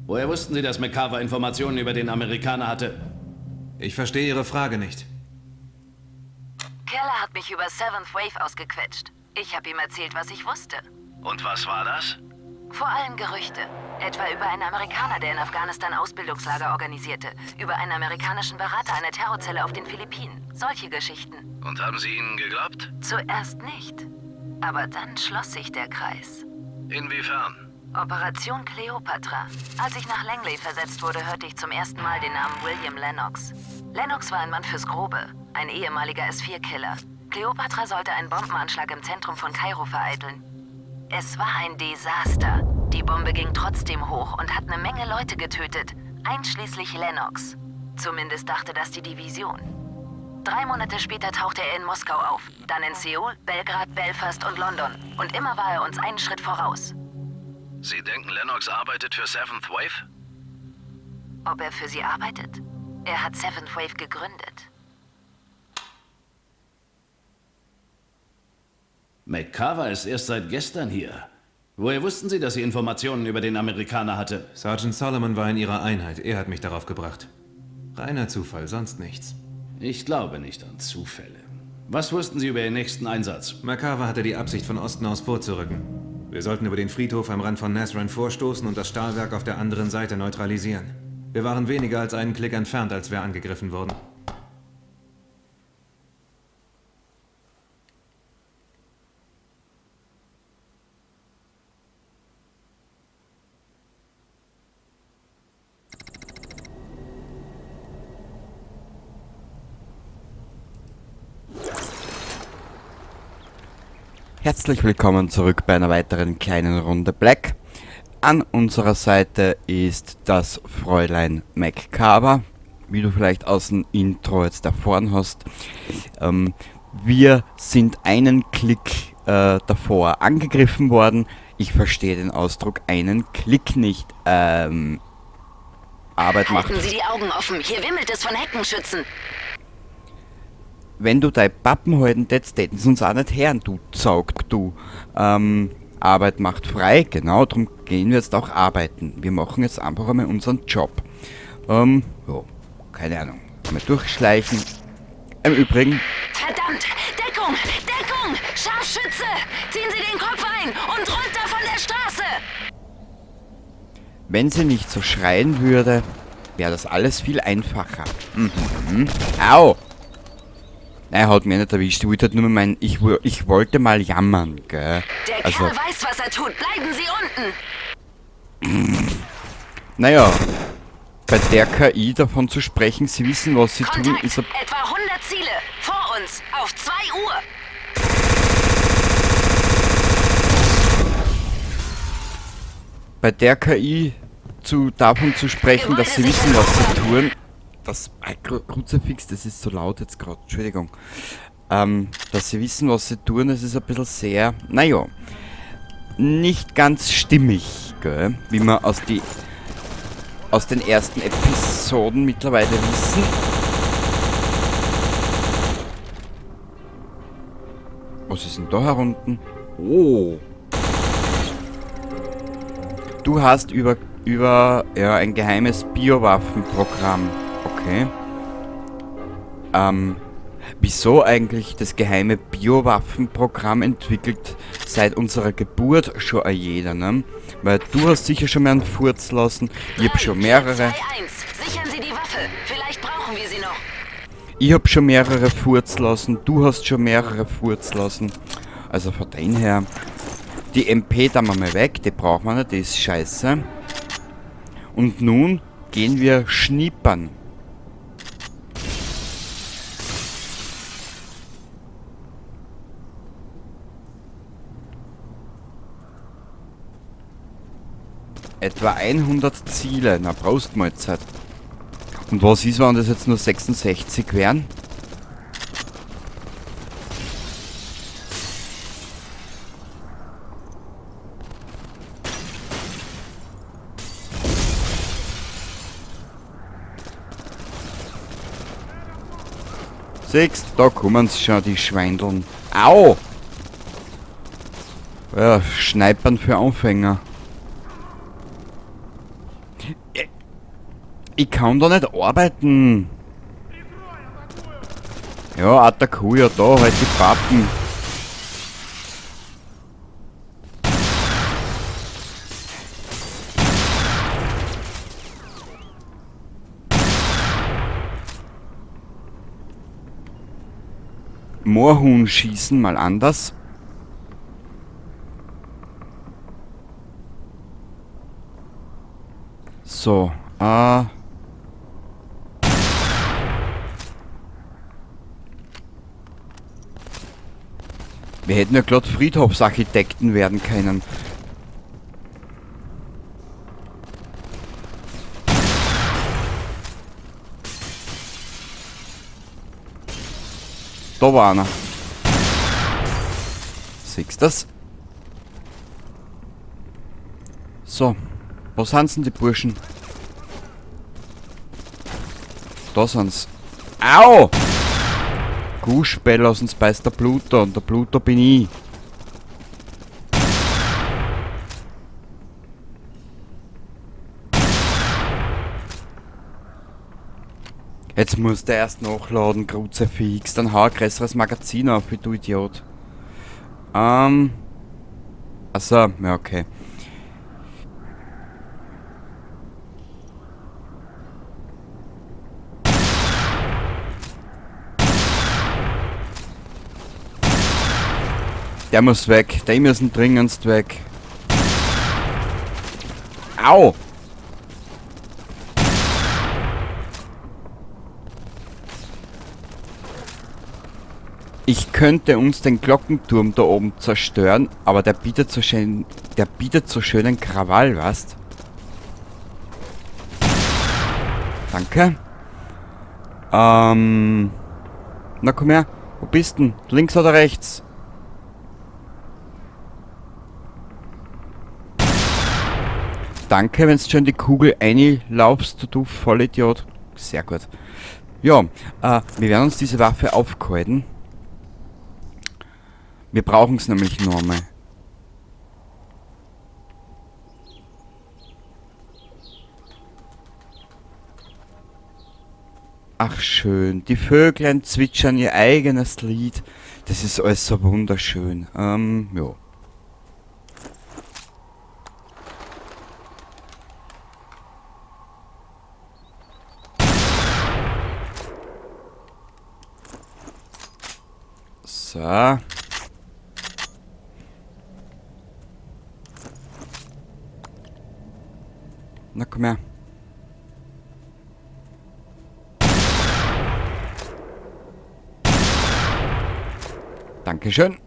Woher wussten Sie, dass McCarver Informationen über den Amerikaner hatte? Ich verstehe Ihre Frage nicht. Keller hat mich über Seventh Wave ausgequetscht. Ich habe ihm erzählt, was ich wusste. Und was war das? Vor allem Gerüchte. Etwa über einen Amerikaner, der in Afghanistan Ausbildungslager organisierte. Über einen amerikanischen Berater einer Terrorzelle auf den Philippinen. Solche Geschichten. Und haben Sie ihnen geglaubt? Zuerst nicht. Aber dann schloss sich der Kreis. Inwiefern? Operation Cleopatra. Als ich nach Langley versetzt wurde, hörte ich zum ersten Mal den Namen William Lennox. Lennox war ein Mann fürs Grobe, ein ehemaliger S4-Killer. Cleopatra sollte einen Bombenanschlag im Zentrum von Kairo vereiteln. Es war ein Desaster. Die Bombe ging trotzdem hoch und hat eine Menge Leute getötet, einschließlich Lennox. Zumindest dachte das die Division. 3 Monate später tauchte er in Moskau auf, dann in Seoul, Belgrad, Belfast und London. Und immer war er uns einen Schritt voraus. Sie denken, Lennox arbeitet für Seventh Wave? Ob er für sie arbeitet? Er hat Seventh Wave gegründet. McCarver ist erst seit gestern hier. Woher wussten Sie, dass sie Informationen über den Amerikaner hatte? Sergeant Solomon war in Ihrer Einheit. Er hat mich darauf gebracht. Reiner Zufall, sonst nichts. Ich glaube nicht an Zufälle. Was wussten Sie über Ihren nächsten Einsatz? McCarver hatte die Absicht, von Osten aus vorzurücken. Wir sollten über den Friedhof am Rand von Nazran vorstoßen und das Stahlwerk auf der anderen Seite neutralisieren. Wir waren weniger als einen Klick entfernt, als wir angegriffen wurden. Herzlich willkommen zurück bei einer weiteren kleinen Runde Black. An unserer Seite ist das Fräulein McCarver, wie du vielleicht aus dem Intro jetzt erfahren hast. Wir sind einen Klick davor angegriffen worden. Ich verstehe den Ausdruck einen Klick nicht. Arbeit macht... Halten Sie die Augen offen, hier wimmelt es von Heckenschützen. Wenn du dein Pappen halten tätst, täten sie uns auch nicht hören, du Zaug, du. Arbeit macht frei, genau, darum gehen wir jetzt auch arbeiten. Wir machen jetzt einfach einmal unseren Job. Ja, keine Ahnung. Mal durchschleichen. Im Übrigen... Verdammt! Deckung! Deckung! Scharfschütze! Ziehen Sie den Kopf ein und runter von der Straße! Wenn sie nicht so schreien würde, wäre das alles viel einfacher. Mhm. Au! Nein, hat mir nicht erwischt. Ich wollte halt nur meinen, ich wollte mal jammern, gell? Der also, Kerl weiß, was er tut. Bleiben Sie unten! Naja, bei der KI davon zu sprechen, sie wissen, was sie Kontakt, tun, ist... Etwa 100 Ziele vor uns, auf 2 Uhr! Bei der KI davon zu sprechen, dass sie wissen, was sie tun... Das Kruzifix, das ist so laut jetzt gerade, Entschuldigung. Dass sie wissen, was sie tun, das ist ein bisschen sehr, naja, nicht ganz stimmig, gell? Wie wir aus den ersten Episoden mittlerweile wissen. Was ist denn da herunten? Oh! Du hast über ja, ein geheimes Biowaffenprogramm. Okay. Wieso eigentlich das geheime Biowaffenprogramm entwickelt seit unserer Geburt schon ein jeder, ne? Weil du hast sicher schon mal einen Furz lassen, ich hab schon mehrere. 2, 1. Sichern Sie die Waffe. Vielleicht brauchen wir sie noch. Ich hab schon mehrere Furz lassen, du hast schon mehrere Furz lassen. Also von dem her. Die MP da mal weg, die brauchen wir nicht, die ist scheiße. Und nun gehen wir schnippern. Etwa 100 Ziele. Na, Prost Mahlzeit. Und was ist, wenn das jetzt nur 66 wären? Siehst, da kommen sie schon, die Schweindeln. Au! Ja, Schneipern für Anfänger. Ich kann da nicht arbeiten. Ja, Atakuya, da, halt die Pappen. Moorhuhn schießen, mal anders. So, wir hätten ja glatt Friedhofsarchitekten werden können. Da war einer. Siehst du das? So. Wo sind denn die Burschen? Da sind's. Au! Guschbell aus dem beißt der Pluto und der Pluto bin ich. Jetzt muss der erst nachladen, Kruzifix. Dann hau ein größeres Magazin auf, wie du Idiot. Achso, ja, okay. Der muss weg. Der müssen dringendst weg. Au! Ich könnte uns den Glockenturm da oben zerstören, aber der bietet so schön, der bietet so schönen Krawall, weißt? Danke. Na komm her. Wo bist denn? Links oder rechts? Danke, wenn's schon die Kugel reinlaufst, du Vollidiot. Sehr gut. Ja, wir werden uns diese Waffe aufhalten. Wir brauchen's nämlich noch einmal. Ach schön, die Vöglein zwitschern ihr eigenes Lied. Das ist alles so wunderschön. Ja. So. Na komm her. Dankeschön.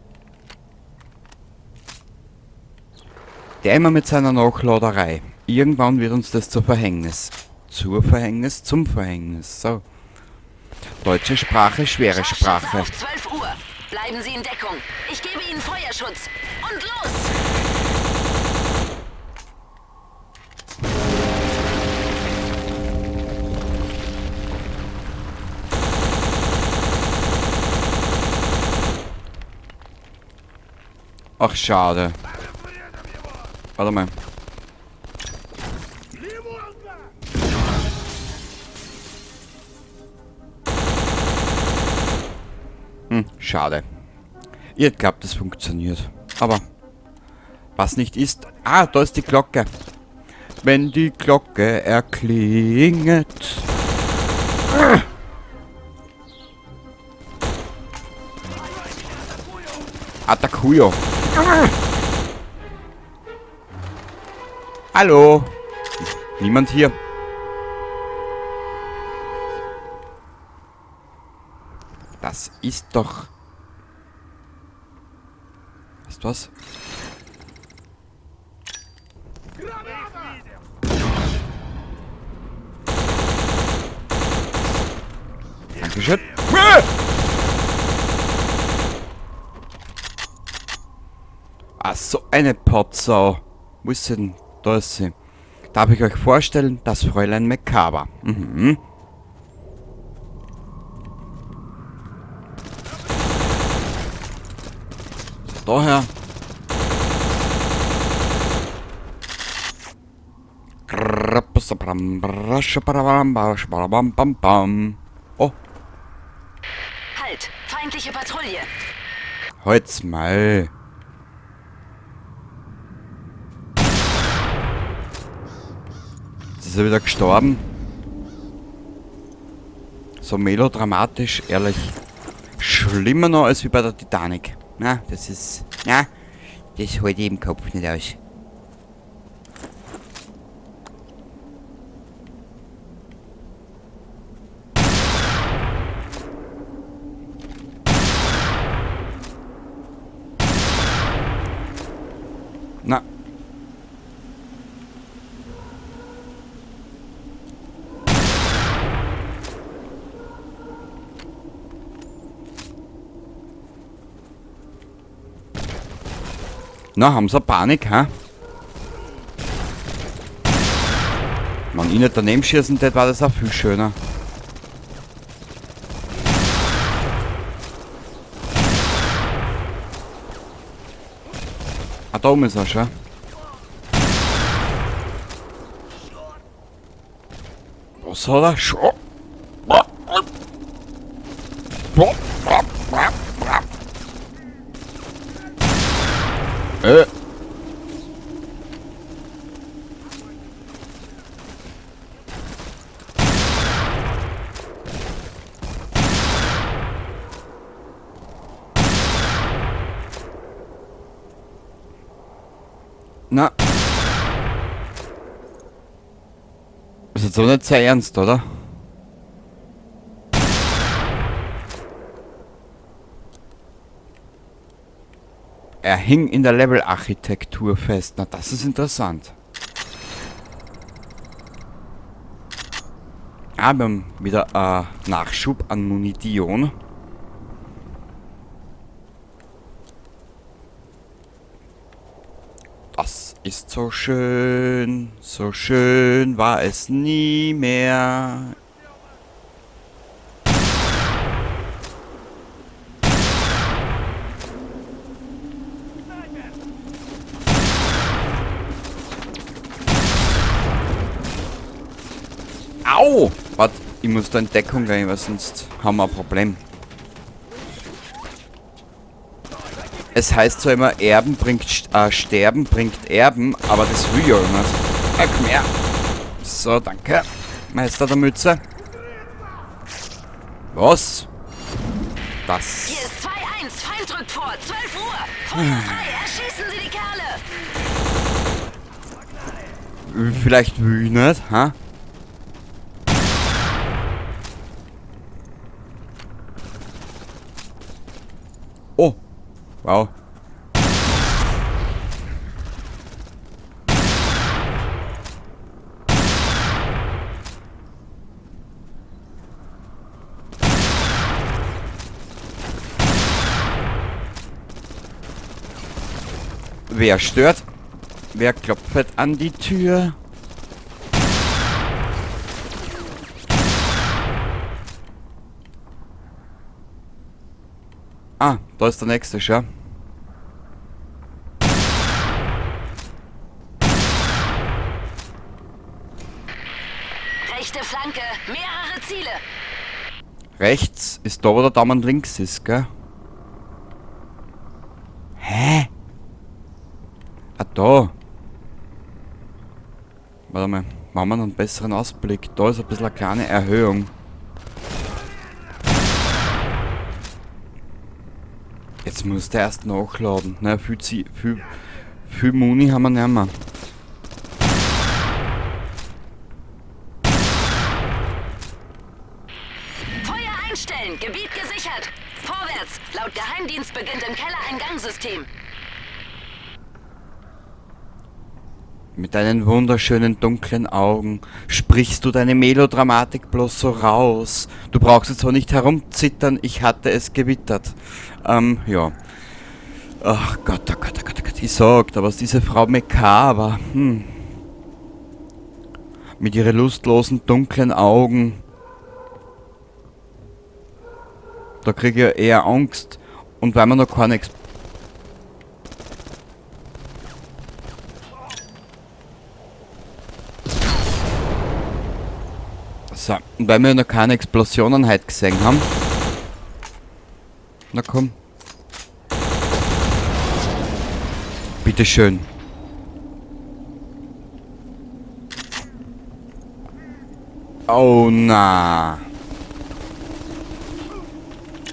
Der immer mit seiner Nachladerei. Irgendwann wird uns das zur Verhängnis. Zur Verhängnis, zum Verhängnis. So. Deutsche Sprache, schwere Sprache. Auf 12 Uhr. Bleiben Sie in Deckung. Ich gebe Ihnen Feuerschutz. Und los! Ach, schade. Warte mal. Schade. Ihr glaubt, es funktioniert. Aber was nicht ist... Ah, da ist die Glocke. Wenn die Glocke erklinget... Atakuyo. Hallo. Niemand hier. Das ist doch... Weißt du was? Dankeschön. Ah, so eine Potsau. Wo ist sie denn? Da ist sie. Darf ich euch vorstellen, das Fräulein McCarver. Mhm. So, daher. Oh. Halt! Feindliche Patrouille! Halt's mal! Jetzt ist er wieder gestorben. So melodramatisch, ehrlich. Schlimmer noch als wie bei der Titanic. Na, das ist... Na, das halte ich im Kopf nicht aus. Na. Na, haben sie Panik, hä? Wenn ich nicht daneben schießen tät, war das auch viel schöner. Ah, da oben ist er schon. Was hat er schon? Na. Ist jetzt aber nicht sehr ernst, oder? Er hing in der Level-Architektur fest. Na, das ist interessant. Ah, wir haben wieder Nachschub an Munition. Das ist so schön war es nie mehr. Au! Warte, ich muss da in Deckung gehen, weil sonst haben wir ein Problem. Es heißt zwar immer, Erben bringt, Sterben bringt Erben, aber das will ich ja immer. Komm her. So, danke. Meister der Mütze. Was? Das. Hier ist 2-1, Feind rückt vor, 12 Uhr. Feuer frei, erschießen Sie die Kerle. Vielleicht will ich nicht, ha? Oh. Wow. Wer stört? Wer klopft an die Tür? Ah, da ist der nächste, schau. Rechte Flanke, mehrere Ziele. Rechts ist da, wo der Daumen links ist, gell? Hä? Ah, da. Warte mal, machen wir noch einen besseren Ausblick. Da ist ein bisschen eine kleine Erhöhung. Jetzt muss der erst nachladen. Na, viel Muni haben wir nicht mehr. Feuer einstellen! Gebiet gesichert! Vorwärts! Laut Geheimdienst beginnt im Keller ein Gangsystem. Mit deinen wunderschönen dunklen Augen sprichst du deine Melodramatik bloß so raus. Du brauchst jetzt auch nicht herumzittern, ich hatte es gewittert. Ja. Ach Gott, oh Gott, oh Gott, oh Gott. Ich sag, da was diese Frau McCarver. Mit ihren lustlosen dunklen Augen. Da krieg ich ja eher Angst. Und weil man noch keine So, und weil wir noch keine Explosionen heute gesehen haben. Na komm. Bitteschön. Oh na.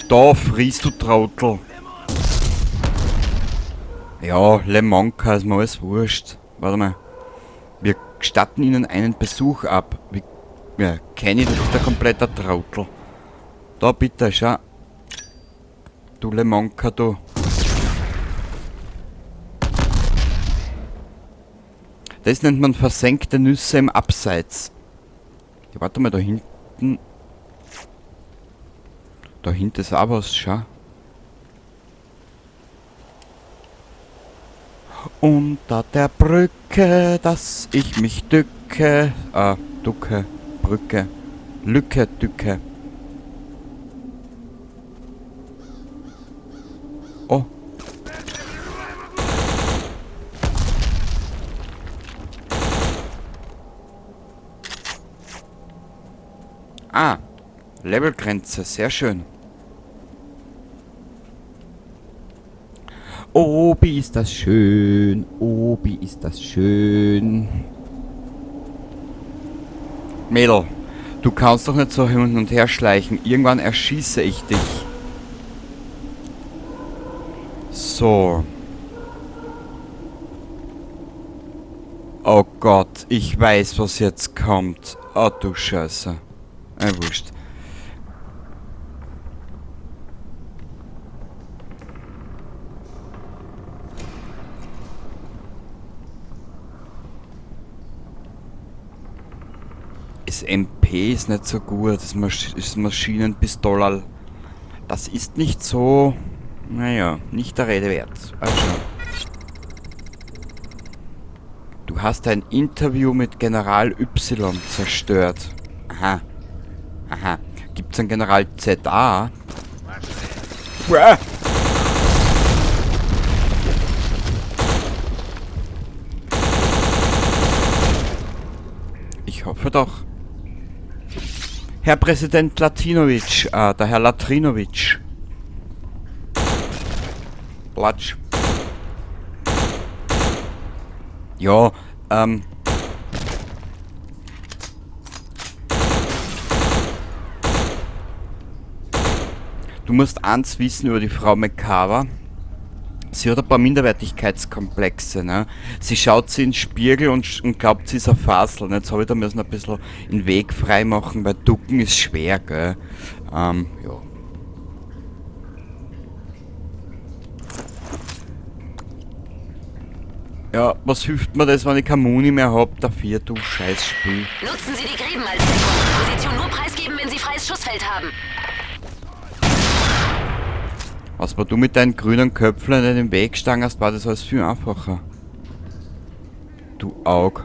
Da friest du Trottel. Ja, Lemonka ist mir alles wurscht. Warte mal. Wir gestatten ihnen einen Besuch ab. Wie, ja, Kenny, du bist ein kompletter Trottel. Da bitte, schau. Du Lemonka, du. Das nennt man versenkte Nüsse im Abseits. Ja, warte mal, da hinten. Da hinten ist auch was, schau. Unter der Brücke, dass ich mich dücke. Ducke, Brücke, Lücke, Dücke. Oh. Ah, Levelgrenze, sehr schön. Oh, wie ist das schön. Oh, wie ist das schön. Mädel, du kannst doch nicht so hin und her schleichen. Irgendwann erschieße ich dich. So. Oh Gott, ich weiß, was jetzt kommt. Oh du Scheiße. Wurscht. Das MP ist nicht so gut, das Maschinenpistol. Das ist nicht so, naja, nicht der Rede wert. Also. Du hast ein Interview mit General Y zerstört. Aha. Aha. Gibt's einen General ZA? Uah! Ich hoffe doch. Herr Präsident Latinovic, der Herr Latrinovic. Platsch. Ja, Du musst eins wissen über die Frau McCarver. Sie hat ein paar Minderwertigkeitskomplexe, ne? Sie schaut sie in den Spiegel und glaubt, sie ist ein Fasel. Ne? Jetzt habe ich da müssen ein bisschen den Weg frei machen, weil Ducken ist schwer, gell? Ja. Ja, was hilft mir das, wenn ich keine Muni mehr hab? Dafür, du Scheißspiel. Nutzen Sie die Gräben als Deckung. Position nur preisgeben, wenn Sie freies Schussfeld haben. Was war du mit deinen grünen Köpfchen in den Weg gestanden hast, war das alles viel einfacher. Du Aug.